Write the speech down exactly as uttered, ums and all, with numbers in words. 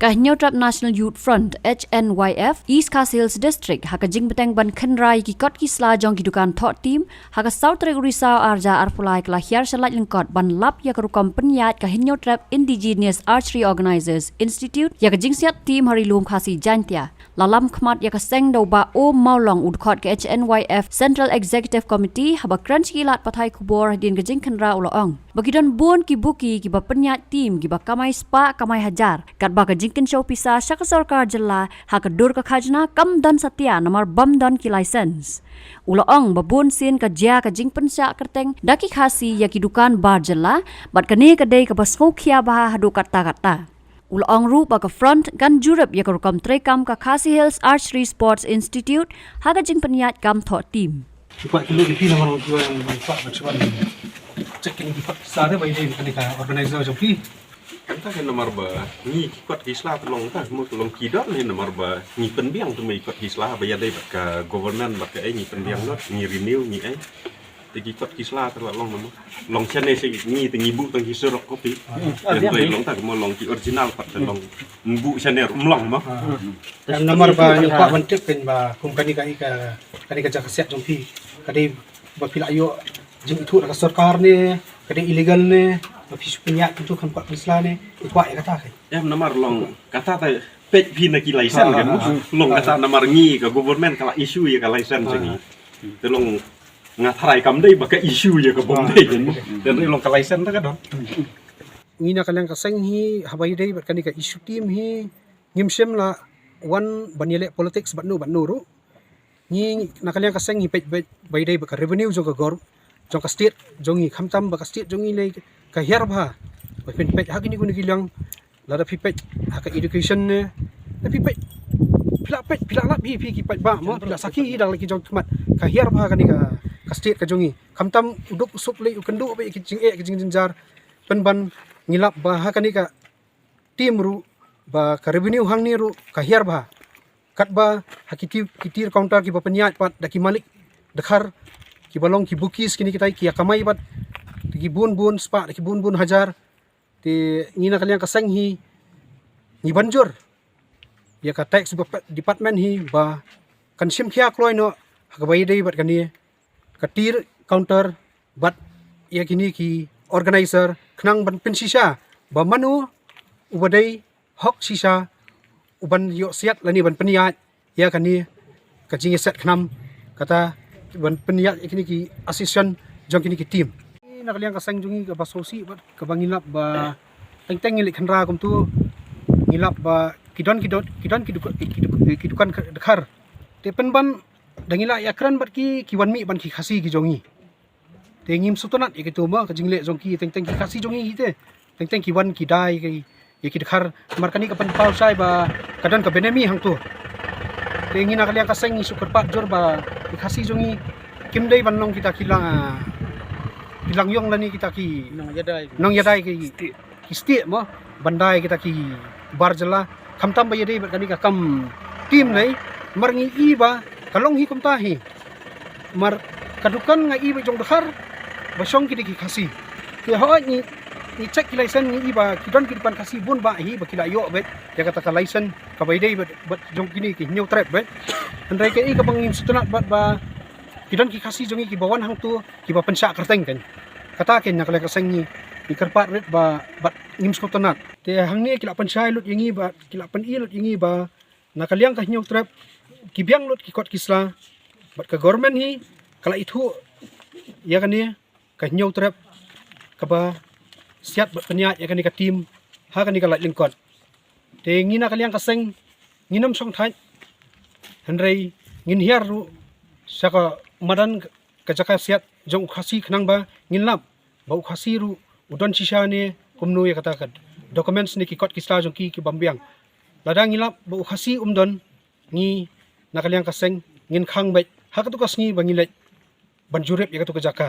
Ka Hynñiewtrep National Youth Front, H N Y F, East Khasi Hills District, ha ka jingbteng ban khynra ïa ki kot ki sla jong ki dukan thoh tim, ha ka saw tarik u Risaw arhajar arphew lai, ka la hiar sha Laitlyngkot ban lap ïa ka rukom pynïaid ka Hynñiewtrep Indigenous Archery Organizers Institute ïa ka jingsiat tim ha Ri Lum Khasi Jaiñtia. La lam khmat ïa ka seng da u Bah O Mawlong, u dkhot ka H N Y F Central Executive Committee, haba kren sha ki lad pathai khubor hadien ka jingkhynra, u la ong ba ki don bun ki buki kiba pynïaid tim kiba kamai spah kamai hajar, katba ka jingkynshew pisa sha ka sorkar jylla ha ka dur ka khajna kam don satia namar bym don ki license. U la ong ba bun sien ka jia ka jingpynshah kyrteng da ki Khasi ïa ki dukan bar jylla, bad kane ka dei kaba sngewkhia bha haduh katta katta. U la ong ruh ba ka Front kan jurip ïa ka rukom treikam ka Khasi Hills Archery Sports Institute ha ka jingpynïaid kam thoh tim. Ki kwah ki lut ïa phi namar ki wan, ki kwah ban shuwa. Check ki kwah ki sla de ba ïadei bad kane ka organizer jong phi. Kata ka namar ba ngi ki kwah ki sla te long, ta mo long ki don ne, namar ba ngi pynbiang te mo ki kwah ki sla ba ïadei bad ka government bad ka ei, ngi pynbiang lut, ngi renew, ngi ei. Te ki kwah ki sla te la long namar long shane sha ngi te ngi buh tang ki surok copy. Te long ta mo long ki original pat te long buh shane ruh ym long mo. Namar ba ngi kwah ban tip kan ba kum kane ka, ka, kane ka jaka siat jong phi, ka dei ba phi la ïoh jingithuh na ka sorkar ne, ka dei illegal ne, ba phi shu pynïaid kumtu, kham kwah phi sla ne, phi kwah ïa kata kan. Em, namar long kata te peit phi na ki license kan mo. Long kata namar ngi ka government ka la issue ïa ka license jong ngi. Te long nga tharai kam dei ba ka issue ïa ka bym dei kan mo. Te long ka license te ka don. Ngi na ka liang ka seng hi, haba ïadei bad kane ka issue tim hi, ngim shym la wan ban ïaleh politics bad no bad no ruh. Ngi na ka liang ka seng ngi peit beit ba ïadei bad ka revenue jong ka gor, jong ka state jong ngi, khamtam ba ka state jong ngi lei ka hiar bha. Ba phin peit ha kine kine ki liang, lada phi peit ha ka education ne, lada phi peit, phi la peit, phi la lap hi, phi ki paidbah mo, phi la sakhi hi da la ki jong khmat, ka hiar bha kane ka, ka state ka jong ngi. Khamtam u duk u suk lei u kynduh beit ki jingeh ki jingjynjar. Pynban ngi lap ba ha kane ka tim ruh ba ka revenue hangne ruh ka hiar bha. Katba ha ki ti-, ki tier counter kiba pynïaid pat da ki malik dkhar kiba long ki bookies kine kitai ki ïa kamai pat da ki bun bun spah, da ki bun bun hajar. Te ngi na ka liang ka seng hi ngi ban jur ïa ka tax depa-, department hi ba kan shim khia kloi noh ha kaba ïadei bad kane ka tier counter bad ïa kine ki organizer khnang ban pynshisha ba mano uba dei hok shisha u ban ïoh siat lane ban pynïaid ïa kane ka jingïaset khnam, kata ban pynïaid ïa kine ki association jong kine ki tim. Na ka liang ka seng jong ngi kaba sngewsih bad kaba ngi lap ba teng teng ngi leit khynra kumtu, ngi lap ba ki don, ki don, ki don ki duk-, ki duk-, ki dukan dkhar. Te pynban da ngi la ïakren bad ki, ki wan mih ban ki Khasi ki jong ngi. Te ngim sngewtynnat ïa kito mo, ka jingleh jong ki, teng teng ki Khasi jong ngi hi te. Teng teng ki wan ki dai ki, ïa ki dkhar, namar kane ka pynpaw shai ba ka don ka benami hangto. Te ngi na ka liang ka seng ngi shu kyrpad jur ba ki Khasi jong ngi kim dei ban long kita ki lang, ki lang ïong lane kita ki nongïadai, nongïadai ki, ki stieh mo, ban dai kita ki bar jylla. Khamtam ba ïadei bad kane ka kam tim lei, namar ngi i ba ka long hi kumta hi. Namar ka dukan nga i ba jong dkhar ba shong ki dei ki Khasi. Te hooid ngi, ngi check ki license ngi i ba ki don ki dukan Khasi bun ba hi ba ki la ïoh beit ïa kata ka license kaba ïadei bad, bad jong kine ki Hynñiewtrep beit. Hynrei ka i kaba ngim sngewtynnat bad ba ki don ki Khasi jong ngi kiba wan hangto kiba pynshah kyrteng kan. Kata kan na ka liang ka seng ngi, ngi kyrpad rit ba bad ngim sngewtynnat. Te hangne ki la pynshai lut ïa ngi ba, ki la pyni lut ïa ngi ba na ka liang ka Hynñiewtrep ki biang lut ki kot ki sla bad ka government hi ka la ithuh ïa kane ka Hynñiewtrep kaba siat bad pynïaid ïa kane ka tim ha kane ka Laitlyngkot. Te ngi na ka liang ka seng ngin ym shongthait, hynrei ngin hiar ruh sha ka madan ka jaka siat jong u Khasi khnang ba ngin lap ba u Khasi ruh u don shisha ne kumno ïa kata ka documents ne ki kot ki sla jong ki, ki bym biang. Lada ngi lap ba u Khasi um don, ngi na ka liang ka seng ngin khang beit ha katu ka sngi ba ngi leit ban jurip ïa katu ka jaka.